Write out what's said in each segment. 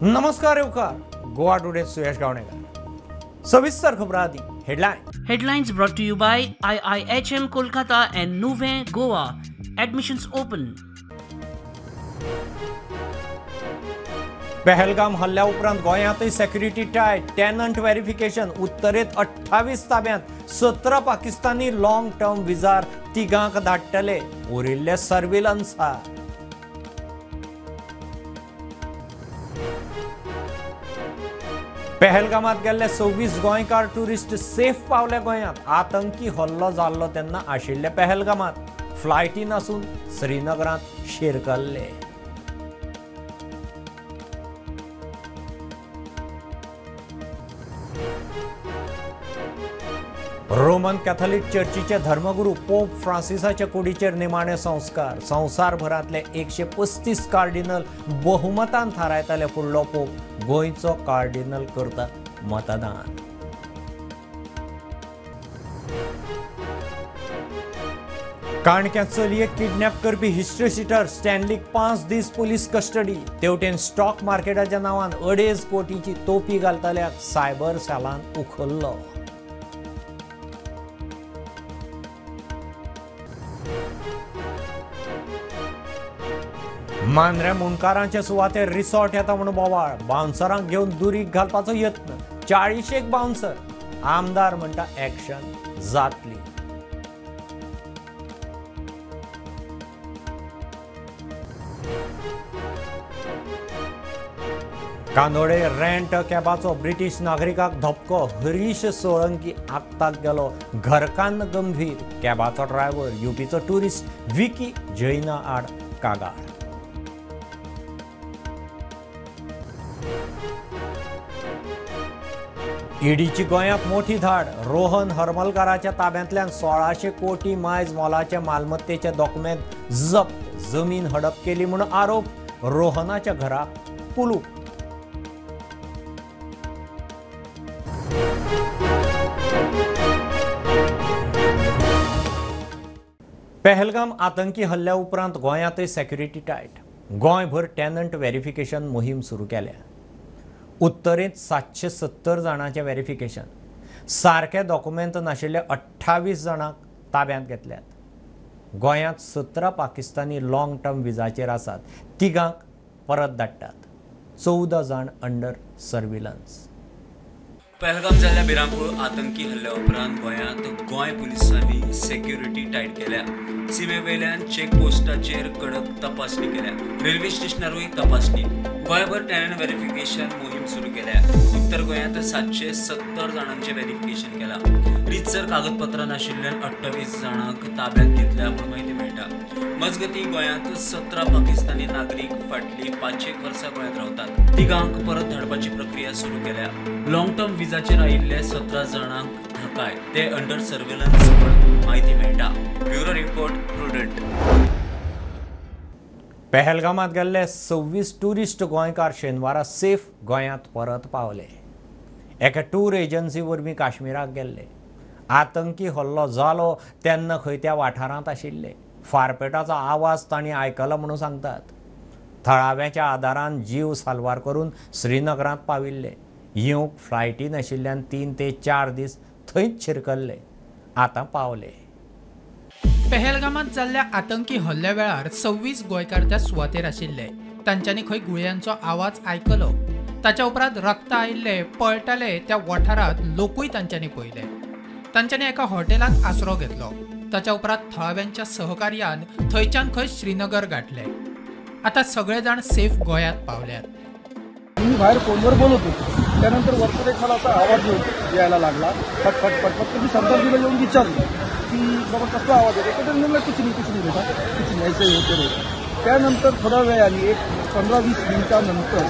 नमस्कार येवकार गोवा टुडे सुयश गावणेकर. सविस्तर खबरां आदी headline. Headlines brought to you by IIHM Kolkata and Nuvem Goa. Admissions open. Pahalgam हल्ल्या उपरांत गोंयांतय सेक्युरिटी टायट, टेनंट व्हेरिफिकेशन. उत्तरेंत 28 ताब्यांत 17 पाकिस्तानी लॉंग टर्म विजार तिगांक धाडटले, उरिल्ले सर्विलन्सार. पहलगामात गेल्ले 26 गोंयकार ट्युरिस्ट सेफ पावले गोंयांत. आतंकी हल्लो जाल्लो तेन्ना आशिल्ले पहलगामात, फ्लायटी नासून श्रीनगरांत शिरकल्ले. रोमन कॅथलिक चर्चीचे धर्मगुरू पोप फ्रांसिसाच्या कुडीचेर निमाणे संस्कार. संवसारभरांतले 135 कार्डिनल बहुमतान थारायताले फुडलो पोप. गोंयचो कार्डिनल करता मतदान. काणक्या चलयेक किडनॅप करपी हिस्ट्री शिटर स्टॅनलीक 5 दीस पुलीस कस्टडी. तेवटेन स्टॉक मार्केटाच्या नांवान 2.5 कोटीची तोपी घालतल्याक सायबर सेलान उखल्लो. मांद्र्या मुंडकारांचे सुवातेर रिसॉर्ट येता म्हूण बोवाळ. बाउन्सरांक घेवन दुरीग घालपाचो यत्न. 40 बाउन्सर. आमदार म्हणटा ऍक्शन जातली. कांदोळे रेंट कॅबाचो ब्रिटीश नागरिकाक धपको. हरीश सोळंकी आक्ताक गेलो. घरकान्न गंभीर. कॅबाचो ड्रायव्हर युपीचो ट्युरिस्ट विकी जैना आड कागाळ. ईडीची गोंयांत मोठी धाड. रोहन हरमलकाराच्या ताब्यांतल्यान 1600 कोटी मायज मोलाचे मालमत्तेचे डॉक्युमेंट जप्त. जमीन हडप केली म्हूण आरोप. रोहनाच्या घराक कुलूप. पहलगाम आतंकी हल्ल्या उपरांत गोंयांतय सेक्युरिटी टायट. गोंयभर टेनंट व्हेरिफिकेशन मोहीम सुरू केल्या. उत्तरेंत 770 जाणांचें व्हेरिफिकेशन. सारके डॉक्युमेंट नाशिल्ले 28 जाणांक ताब्यांत घेतल्यात. गोंयांत 17 पाकिस्तानी लॉंग टर्म विजाचेर आसात. तिगांक परत धाडटात. 14 जाण अंडर सर्विलन्स. पहलगाम जाल्ल्या भिरांकूळ आतंकी हल्ल्या उपरांत गोंयांत गोंय पुलिसांनी सेक्युरिटी टायट केल्या. सिमे वयल्यान चेकपोस्टाचेर कडक तपासणी केल्या. रेल्वे स्टेशनारूय तपासणी. गोंयभर टेनंट व्हेरिफिकेशन मोहीम सुरू केल्या. उत्तर गोंयांत 770 जाणांचें व्हेरिफिकेशन केलां. रितसर कागदपत्रां नाशिल्ल्यान 28 जाणांक ताब्यांत घेतल्या म्हूण म्हायती मेळटा. मजगतीं गोंयांत 17 पाकिस्तानी नागरीक फाटलीं 5-1 वर्सां गोंयांत रावतात. तिगांक परत धाडपाची प्रक्रिया सुरू केल्या. लॉंग टर्म विजाचेर आयिल्ले 17 जाणांक धकाय. ते अंडर सर्वेलन्स म्हूण म्हायती मेळटा. Bureau report, Prudent. पहलगामात गेल्ले 26 ट्युरिस्ट गोंयकार शेनवारा सेफ गोंयांत परत पावले. एका टूर एजन्सी वरवीं काश्मीराक गेल्ले. आतंकी हल्लो जालो तेन्ना खंय त्या वाठारांत आशिल्ले. फारपेटाचो आवाज तांणी आयकलो म्हणून सांगतात. थळाव्याच्या आदारान जीव साल्वार करून श्रीनगरांत पाविल्ले. येवंक फ्लायटी नाशिल्ल्यान 3 ते 4 दीस थंयच शिरकल्ले. आतां पावले. पहलगामात जाल्ल्या आतंकी हल्ल्या वेळार 26 गोंयकार त्या सुवातेर आशिल्ले. तांच्यांनी खंय गुळयांचो आवाज आयकलो. ताच्या उपरांत रक्त आयिल्ले पळटाले त्या वाठारांत लोकूय तांच्यांनी पळयले. तांच्यांनी एका हॉटेलांत आसरो घेतलो. ताच्या उपरांत थळाव्यांच्या सहकार्यान थंयच्यान खंय श्रीनगर गाठले. आतां सगळे जाण सेफ गोंयांत पावल्यात. मी बाहेर फोनवर बोलत होतो. त्यानंतर वरतून एक मला असा आवाज यायला लागला, फटफट फटफट. तर मी सरदारजीला येऊन विचारलं की बाबा कसला आवाज येतो, तर म्हणलं कुछ नाही कुछ नाही बेटा, कुछ नाही, ऐसे होते रे. त्यानंतर थोड्या वेळाने एक 15-20 मिनिटानंतर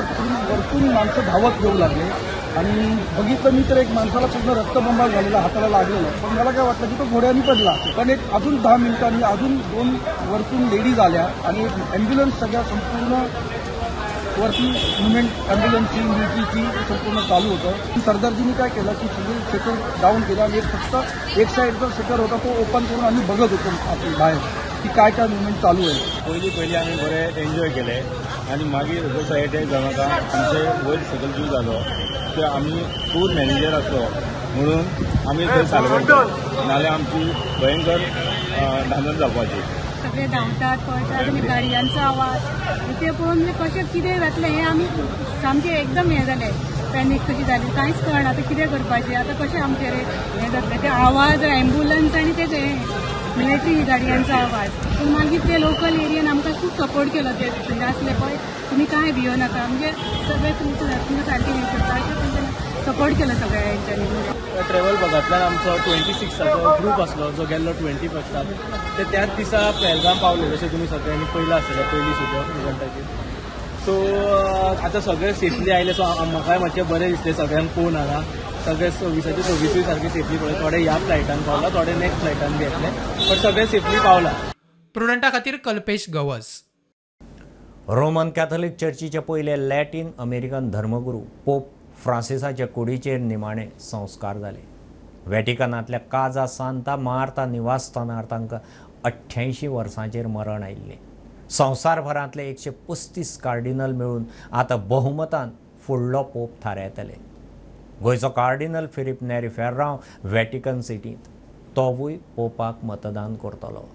तिकडून वरतून माणसं धावत येऊ लागले आणि बघितलं मी तर एक माणसाला पूर्ण रक्तबंबाळ झालेला, हाताला लागलेलं. पण मला काय वाटलं की तो घोड्याने पडला. पण एक अजून 10 मिनिटांनी अजून 2 वरतून लेडीज आल्या आणि एक ॲम्ब्युलन्स सगळ्या संपूर्ण वरती मुवमेंट ॲम्ब्युलन्सची मिलिटरीची संपूर्ण चालू होतं. सरदारजींनी काय केलं की सगळे शटर डाऊन केलं आणि एक फक्त एक साईडचा शटर होता तो ओपन करून आम्ही बघत होतो आपण बाहेर की काय काय मुवमेंट चालू आहे. पयलीं पयलीं आमी बरे एन्जॉय केले. आनी मागीर जसो एटॅक जालो आतां आमचे वयर सकयल जीव जालो ते आमी टूर मॅनेजर आसलो म्हणून आमी थंय साल्वार केलो, नाल्यार आमची भयंकर धांदल जावपाची. सगळे धांवतात पळटात आनी गाडयांचो आवाज ते पळोवन म्हणजे कशें कितें जातलें हें आमी सामकें एकदम हें जालें, पॅनीक कशी जाली, कांयच कळना आतां कितें करपाचें, आतां कशें आमचें हें जातलें. ते आवाज एम्बुलन्स आनी ते मिलिटरी गाडयांचो आवाज. पूण मागीर ते लोकल एरियन आमकां खूब सपोर्ट केलो, ते थंय आसले पळय तुमी कांय भियो नाका, म्हणजे सगळें तुमकां सारकें हें करता अशें तेंच्यांनी सपोर्ट केलो सगळ्या हेंच्यांनी. ट्रेवल बगांतल्यान आमचो 26आचो ग्रूप आसलो जो गेल्लो 21 ते त्याच दिसा पहलगाम पावले, जशें तुमी सगळ्यांनी पयलां आसतलें पयली सुद्दां इव्हंटाचेर. सो आतां सगळे सेफली आयले, सो म्हाकाय मातशें बरें दिसलें सगळ्यांक पळोवन हांगा सगळे 26 26 सारके सेफली पळय. थोडे ह्या फ्लायटान पावला, थोडे नेक्स्ट फ्लायटान बी येतले, बट सगळे सेफली पावला. प्रुडंटा खातीर कल्पेश गवस. रोमन कॅथलिक चर्चीचे पयले लॅटीन अमेरिकन धर्मगुरू पोप फ्रांसिसाच्या कुडीचेर निमाणे संस्कार जाले. व्हॅटिकनांतल्या काजा सांता मार्ता निवासस्थानार तांकां 88 वर्सांचेर मरण आयिल्लें. संवसारभरांतले 135 कार्डिनल मेळून आतां बहुमतान फुडलो पोप थारायतले. गोंयचो कार्डिनल फिलीप नेरी फेर्रांव व्हॅटिकन सिटींत तोवूय पोपाक मतदान करतलो.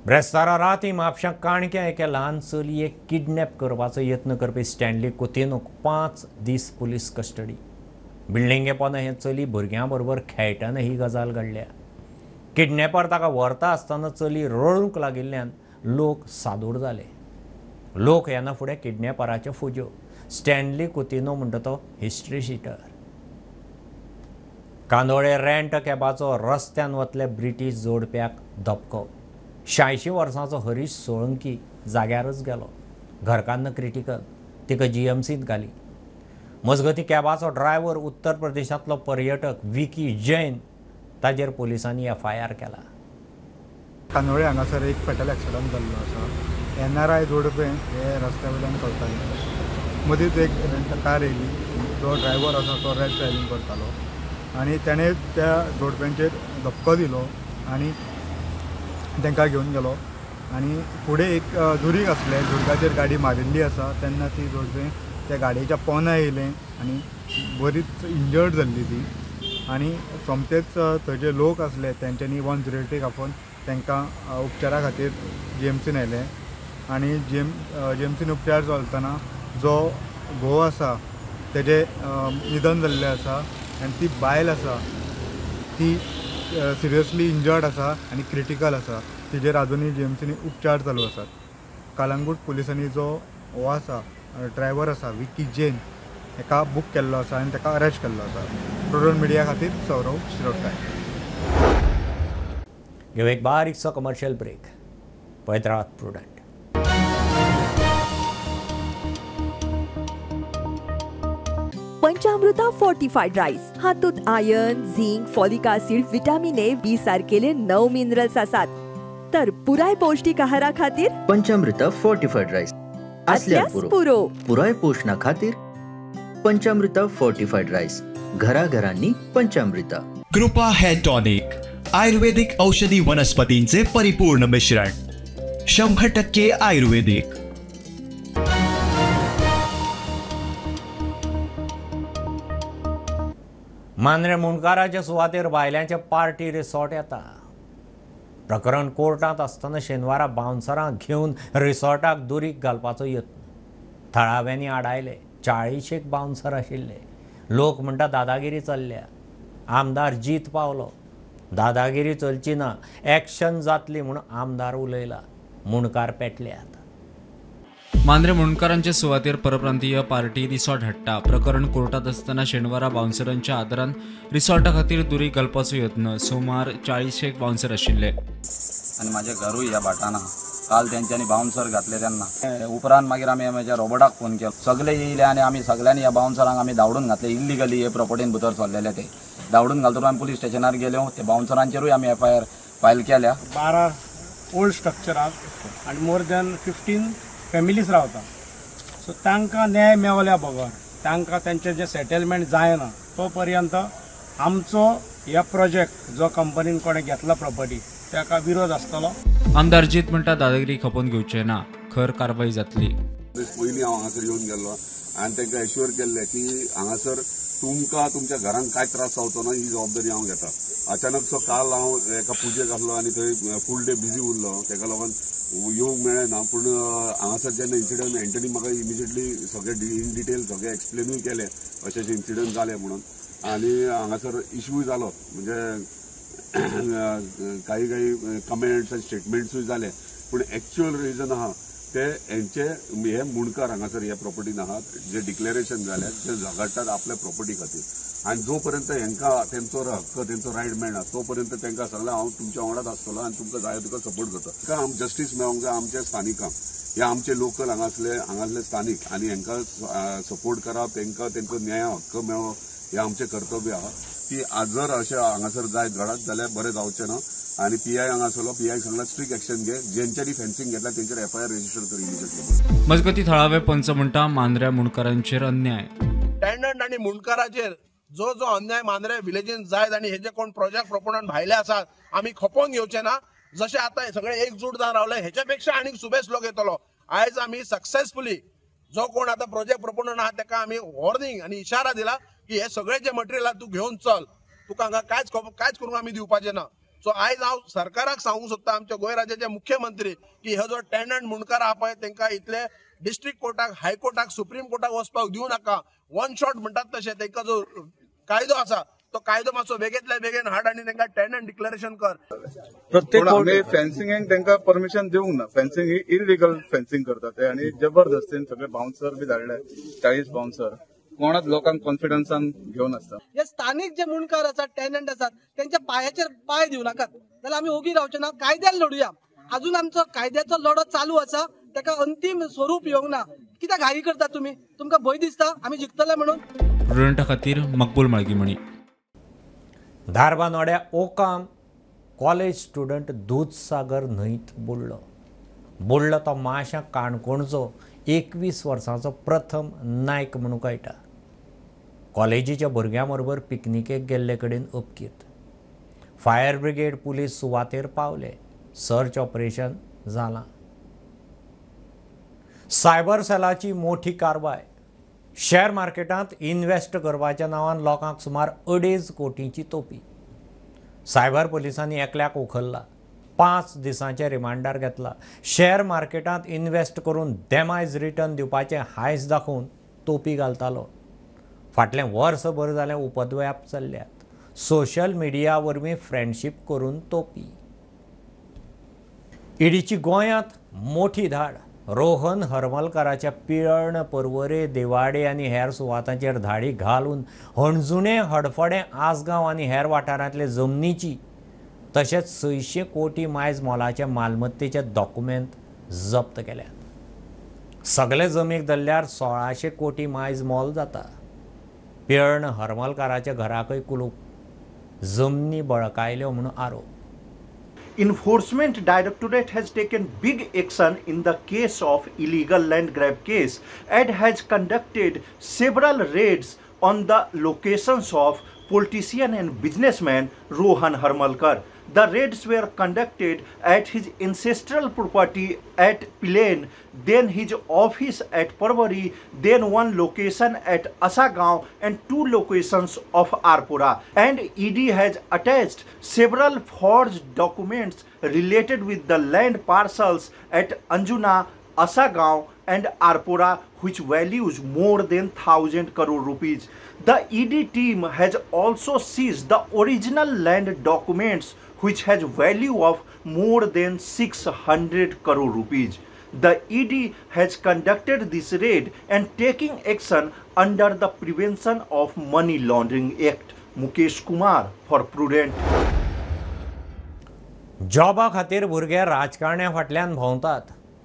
ब्रेस्तारा राती म्हापश्यां काणक्या एके ल्हान चलयेक किडनॅप करपाचो यत्न करपी स्टॅनली कुतिनोक 5 दीस पुलीस कस्टडी. बिल्डिंगे पोंदा हें चली भुरग्यां बरोबर खेळटना ही गजाल घडल्या. किडनॅपर ताका व्हरता आसतना चली रडूंक लागिल्ल्यान लोक सादूर जाले. लोक येना फुडें किडनॅपराच्यो फुज्यो. स्टॅनली कुतिनो म्हणटा तो हिस्ट्री शिटर. कांदोळे रेंट कॅबाचो रस्त्यान वतले ब्रिटीश जोडप्याक धपको. 86 वर्सांचो हरीश सोळंकी जाग्यारच गेलो. घरकान्न क्रिटिकल, तिका जीएमसींत घाली. मजगती कॅबाचो ड्रायव्हर उत्तर प्रदेशांतलो पर्यटक विकी जैन ताजेर पोलिसांनी एफआयआर केला. कांदोळे हांगासर एक फेटल एक्सिडंट जाल्लो आसा. एनआरआय जोडपें हे रस्त्या वयल्यान चलताले. मदींच एक कार येयली, जो ड्रायव्हर आसा तो रॅश ड्रायव्हींग करतालो आनी तेणें त्या जोडप्यांचेर धपको दिलो आनी तांकां घेवन गेलो. आनी फुडें एक दुरीग आसलें, दुर्गाचेर गाडी मारिल्ली आसा तेन्ना ती जोडपें त्या गाडयेच्या पोंदा येयलें आनी बरीच इंजर्ड जाल्ली ती. आनी सोमतेच थंय जे लोक आसले तेंच्यांनी 108 आपोवन तांकां उपचारा खातीर जीएमसीन व्हेलें. आनी जीएमसीन उपचार चलतना जो घोव आसा तेजें निधन जाल्लें आसा आनी ती बायल आसा ती सिरियसली इंजर्ड आसा आनी क्रिटिकल आसा. तिजेर आजुनूय जीएमसीनी उपचार चालू आसात. कालंगूट पुलिसांनी जो हो आसा ड्रायव्हर आसा विकी जैन हेका बूक केल्लो आसा आनी ताका अरेस्ट केल्लो आसा. प्रुडंट मिडिया खातीर सौरव शिरोडकार. घेऊ एक बारीकसो कमर्शियल ब्रेक. पळयत रावात प्रुडंट. पंचामृता फोर्टिफाईड राईस हातूंत iron, zinc, folic acid, vitamin A, B सारकेले 9 मिनरल्स आसात। तर पुराय पौष्टिक आहारा खातीर पंचामृता फोर्टिफाईड राईस असल्यास पुरो। पुराय पोषणा खातीर पंचामृता फोर्टिफाईड राईस, घराघरांनी पंचामृता। कृपा हेअर टॉनिक, आयुर्वेदिक औषधी वनस्पतींचे परिपूर्ण मिश्रण, 100% आयुर्वेदिक। मांद्रे मुंडकाराच्या सुवातेर बायल्यांचे पार्टी रिसॉर्ट येता। प्रकरण कोर्टांत आसतना शेनवारा बाउन्सरांक घेवन रिसॉर्टाक दुरीग घालपाचो यत्न थळाव्यांनी आडायले। 40 बाउन्सर आशिल्ले। लोक म्हणटा दादागिरी चल्ल्या। आमदार जीत पावलो, दादागिरी चलची ना, एक्शन जातली म्हूण आमदार उलयला। मुंडकार पेटल्यात। मांद्रे मुंडकारांचे सुवातेर परप्रांतीय पार्टी रिसॉर्ट हाडटा। प्रकरण कोर्टात आसतना शेनवारा बाउन्सरांच्या आदारान रिसॉर्टा खातीर दुरीग घालपाचो यत्न। सुमार 40 बाउन्सर आशिल्ले। आनी म्हाजें घरूय ह्या भाटान आहा। काल तेंच्यांनी बाउन्सर घातले तेन्ना उपरांत मागीर आमी म्हाज्या रोबोटाक फोन केलो, सगळे येयले आनी आमी सगळ्यांनी ह्या बाउन्सरांक आमी धांवडून घातले। इल्लिगली हे प्रॉपर्टीन भितर सरलेले ते धांवडून घालतकूच आमी पुलीस स्टेशनार गेले। ते बाउन्सरांचेरूय आमी एफआयआर फायल केल्या। 12 ओल्ड स्ट्रक्चराक आनी मोर दॅन 15 फॅमिलीज रावता। सो तांकां न्याय मेवल्या बगर, तांकां तेंचें जें सेटलमेंट जायना तो पर्यंत आमचो ह्या प्रोजेक्ट जो कंपनीन कोणें घेतला प्रॉपर्टी ताका विरोध आसतलो। आमदार जीत म्हणटा दादागिरी खपोवन घेवचे ना, खर कारवाय जातली। पयलीं हांव हांगासर येवन गेल्लो आनी तांकां एश्योर केल्लें की हांगासर तुमकां तुमच्या घरांत कांय त्रास जावचो ना ही जबाबदारी हांव घेता। अचानक सो काल हांव एका पुजेक आसलो आनी थंय फूल डे बिजी उरलो, ताका लागून येवंक मेळ्ळें ना। पूण हांगासर जेन्ना इन्सिडंट एंटनी म्हाका इमिजिएटली सगळे इन डिटेल सगळे एक्सप्लेनूय केलें अशें अशें इन्सिडंट जालें म्हणून। आनी हांगासर इश्यूय जालो, म्हणजे काही काही कमेंट्स आनी स्टेटमेंट्सूय जाले। पूण एक्चुअल रिजन आहा ते हेंचे हे मुंडकार हांगासर ह्या प्रॉपर्टीन आहात जे डिक्लेरेशन जाल्यात ते झगडटात आपल्या प्रॉपर्टी खातीर। आनी जो पर्यंत हेंकां तेंचो हक्क तेंचो रायट मेळना तो पर्यंत तेंकां सांगलां हांव तुमच्या वांगडाच आसतलो आनी तुमकां जाय तुका सपोर्ट करता। आम जस्टीस मेळोंक जाय आमच्या स्थानिकांक, हे आमचे लोकल हांगासले स्थानीक आनी हेंकां सपोर्ट करप, तेंकां तेंचो न्याय हक्क मेळो हे आमचें कर्तव्य आहा। की जर अशें हांगासर जायत घडत जाल्यार बरें जावचें ना। आनी पीआय हांगा आसलो, पीआय सांगला स्ट्रिक्ट एक्शन घे, जेंच्यांनी फेन्सिंग घेतला तेंचेर एफआयआर रजिस्टर कर इमिजिएटली। मजगती थळावे पंच म्हणटा मांद्र्या मुंडकारांचेर अन्याय। टेनंट आनी मुंडकाराचेर जो जो अन्याय मांद्रे विलेजीन जायत आनी हेजे कोण प्रोजेक्ट प्रोपोनंट भायले आसात आमी खपोवन घेवचे ना। जशे आतां सगळे एकजूट जावन रावले हेच्या पेक्षा आनीक सुबेस लोक येतलो। आयज आमी सक्सेसफुली जो कोण आतां प्रोजेक्ट प्रोपोनंट आहा तेका आमी वॉर्निंग आनी इशारा दिला की हे सगळे जे मटेरियल आहा तूं घेवन चल, तुका हांगा कांयच करूंक आमी दिवपाचें ना। सो आयज हांव सरकाराक सांगूंक सोदता, आमच्या गोंय राज्याचे मुख्यमंत्री, की हे जो टेनंट मुंडकार आहा पळय तेंकां इतले डिस्ट्रिक्ट कोर्टाक, हायकोर्टाक, सुप्रीम कोर्टाक वचपाक दिवं नाका। वन शॉट म्हणटात तशें तेंकां जो कायदो आसा तो कायदो मातसो बेगींतल्या बेगीन हाड आनी तेंकां टेनंट डिक्लेरेशन कर। प्रत्येक फेन्सिंगेक तांकां परमिशन दिवंक ना। फेन्सिंग ही इलिगल फेन्सिंग करता ते आनी जबरदस्तीन सगळे बाउन्सर बी धाडले, 40 बाउन्सर, कोणाच लोकांक कॉन्फिडन्सान घेवन आसता। हे स्थानीक जे मुंडकार आसात, टेनंट आसात, त्यांच्या पायाचेर पांय दिवं नाकात, जाल्यार आमी ओगी रावचे ना। कायद्यान लढुया। अजून आमचो कायद्याचो लढो चालू आसा, ताका अंतीम स्वरूप येवंक ना। कित्याक घाई करता तुमी? तुमकां भंय दिसता आमी जिखतले म्हणून? प्रुडंटा खातीर मकबूल माळगीमणी। धारबानोड्या ओकाम कॉलेज स्टुडंट दूधसागर न्हंयत बुडलो। बुडलो तो माश्या काणकोणचो 21 वर्सांचो प्रथम नायक म्हणून कळटा। कॉलेजीच्या भुरग्यां बरोबर पिकनिकेक गेल्ले कडेन अपघात। फायर ब्रिगेड पुलीस सुवातेर पावले। सर्च ऑपरेशन जालां। सायबर सेलाची मोठी कारवाय। शेअर मार्केटांत इन्वेस्ट करपाच्या नांवान लोकांक सुमार 2.5 कोटींची तोपी। सायबर पुलिसांनी एकल्याक उखल्ला, 5 दिसांचे रिमांडार घेतला। शेअर मार्केटांत इन्वेस्ट करून डॅमेज रिटर्न दिवपाचें हायस दाखोवन तोपी घालतालो। फाटलें वर्सभर जालें उपद्व्याप चल्ल्यात। सोशल मिडिया वरवीं फ्रेंडशीप करून तोपी। ईडीची गोंयांत मोठी धाड। रोहन हरमलकाराच्या पिळर्ण, पर्वरे, देवाडे आनी हेर सुवातांचेर धाडी घालून हणजुणें, हडफडें, आसगांव आनी हेर वाठारांतले जमनीची तशेंच 600 कोटी मायज मोलाच्या मालमत्तेचे डॉक्युमेंट जप्त केल्यात। सगळे जमीक धरल्यार 1600 कोटी मायज मोल जाता। पिळर्ण हरमलकाराच्या घराकय कुलूप, जमनी बळकायल्यो म्हणून आरोप. Enforcement Directorate has taken big action in the case of illegal land grab case and has conducted several raids on the locations of politician and businessman Rohan Harmalkar. The raids were conducted at his ancestral property at Pilane, then his office at Parvari, then one location at Asagaon and two locations of Arpora. And ED has attached several forged documents related with the land parcels at Anjuna, Asagaon and Arpora, which values more than 1,000 crore rupees. The ED team has also seized the original land documents, which has value of more than 600 crore rupees. The ED has conducted this raid and taking action under the Prevention of Money Laundering Act. Mukesh Kumar for Prudent. जॉबा खातीर भुरगे राजकारण्या फाटल्यान भोंवतात,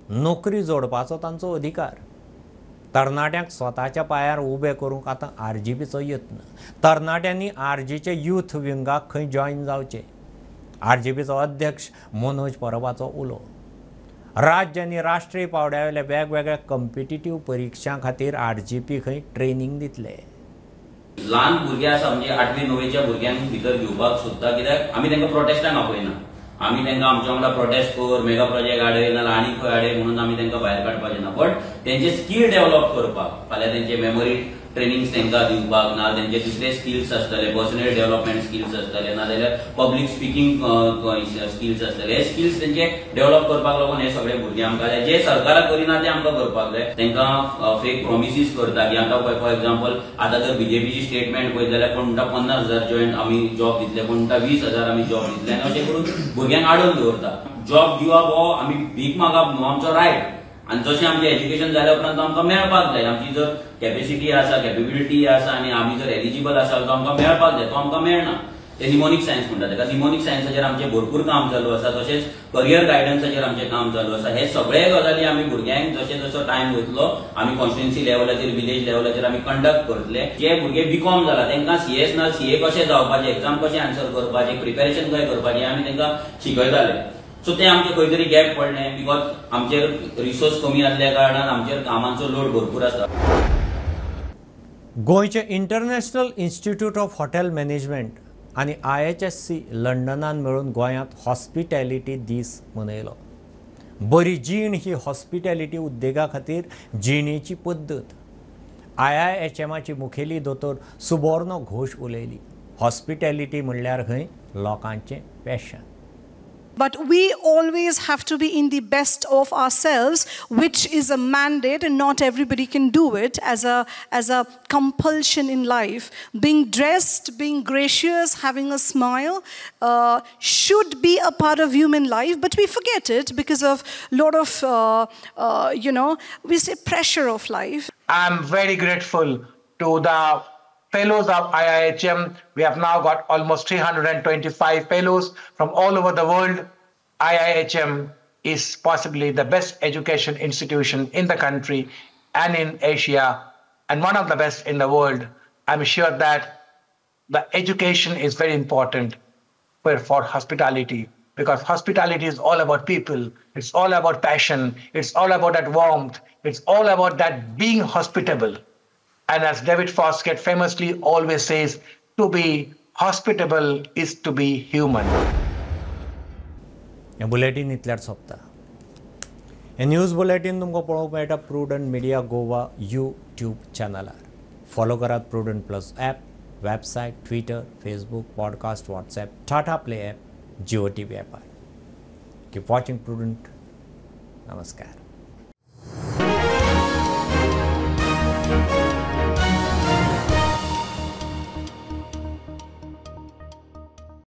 नोकरी जोडपाचो तांचो अधिकार. तरणाट्यांक स्वताच्या पांयार उबे करूंक आतां आरजीपीचो यत्न. तरणाट्यांनी आरजीचे यूथ विंगाक खंय जॉयन जावचें, आरजीपीचो अध्यक्ष मनोज परबाचो उलो. राज्य आनी राष्ट्रीय पांवड्या वयल्या वेगवेगळ्या कॉम्पिटिटीव परिक्षां खातीर आरजीपी खंय ट्रेनींग दितले. ल्हान भुरगे आसा म्हणजे 8वी 9वीच्या भुरग्यांक भितर घेवपाक सोदता, कित्याक आमी तांकां प्रोटेस्टांक आपयना. आमी तांकां आमच्या वांगडा प्रोटेस्ट कर, मेगा प्रोजेक्ट हाडय ना आनी खंय हाडय म्हणून आमी तांकां भायर काडपाचें ना. बट तेंचे स्कील डेव्हलप करपाक, फाल्यां तेंचे मेमोरी ट्रेनिंग्स तांकां दिवपाक, ना तेंचे दुसरे स्किल्स आसतले, पर्सनल डेव्हलपमेंट स्किल्स आसतले, ना जाल्यार पब्लीक स्पिकींग स्किल्स आसतले, हे स्किल्स तेंचे डेव्हलप करपाक लागून हे सगळे भुरगे आमकां जाय. जे सरकाराक करिना ते आमकां करपाक जाय. तांकां फेक प्रोमिसीस करता की आतां फॉर एग्जाम्पल आतां जर बीजेपीची स्टेटमेंट पळयत जाल्यार कोण म्हणटा 50,000 जॉयन आमी जॉब दितले, कोण म्हणटा 20,000 आमी जॉब दितले, आनी अशें करून भुरग्यांक आडोवन दवरता. जॉब दिवप हो आमी भीक मागप न्हू, आमचो रायट. आनी जशें आमचें एज्युकेशन जाल्या उपरांत आमकां मेळपाक जाय. आमची जर कॅपेसिटी आसा, कॅपेबिलिटी आसा आनी आमी जर एलिजिबल आसा तो आमकां मेळपाक जाय, तो आमकां मेळना. ते निमोनीक सायन्स म्हणटा ताका. निमोनीक सायन्साचेर आमचें भरपूर काम चालू आसा, तशेंच करियर गायडन्साचेर आमचें काम चालू आसा. हे सगळे गजाली आमी भुरग्यांक जशें जसो टायम वयतलो आमी कॉन्स्टिट्युएन्सी लेवलाचेर, विलेज लेवलाचेर आमी कंडक्ट करतले. जे भुरगे बीकॉम जाला तांकां सीएस ना सीए कशें जावपाचें, एग्जाम कशें आन्सर करपाचें, प्रिपेरेशन कशें करपाचें आमी तांकां शिकयताले. सो ते आमचे खंय तरी गॅप पडले because आमचेर रिसोर्स कमी आसल्या कारणान आमचेर कामांचो लोड भरपूर आसता. गोंयचे International Institute of Hotel Management आनी IHSC लंडनान मेळून गोंयांत हॉस्पिटॅलिटी दीस मनयलो. बरी जीण ही हॉस्पिटॅलिटी उद्देगा खातीर जिणेची पद्दत. IIHMाची मुखेली दोतोर सुबोर्नो घोष उलयली. हॉस्पिटॅलिटी म्हणल्यार खंय लोकांचें passion. But we always have to be in the best of ourselves, which is a mandate, and not everybody can do it as a compulsion in life. Being dressed, being gracious, having a smile should be a part of human life, but we forget it because of a lot of, we say pressure of life. I'm very grateful to the fellows of IIHM. We have now got almost 325 fellows from all over the world. IIHM is possibly the best education institution in the country and in Asia, and one of the best in the world. I'm sure that the education is very important for hospitality, because hospitality is all about people. It's all about passion. It's all about that warmth. It's all about that being hospitable. And as David Foskett famously always says, to be hospitable is to be human. हे bulletin इतल्यार सोंपता. हे news bulletin तुमकां पळोवंक मेळटा Prudent media Goa YouTube चॅनलार. Follow करात Prudent plus app, website, Twitter, Facebook, podcast, WhatsApp, Tata Play app, Jio TV ॲपार. Keep watching prudent. नमस्कार.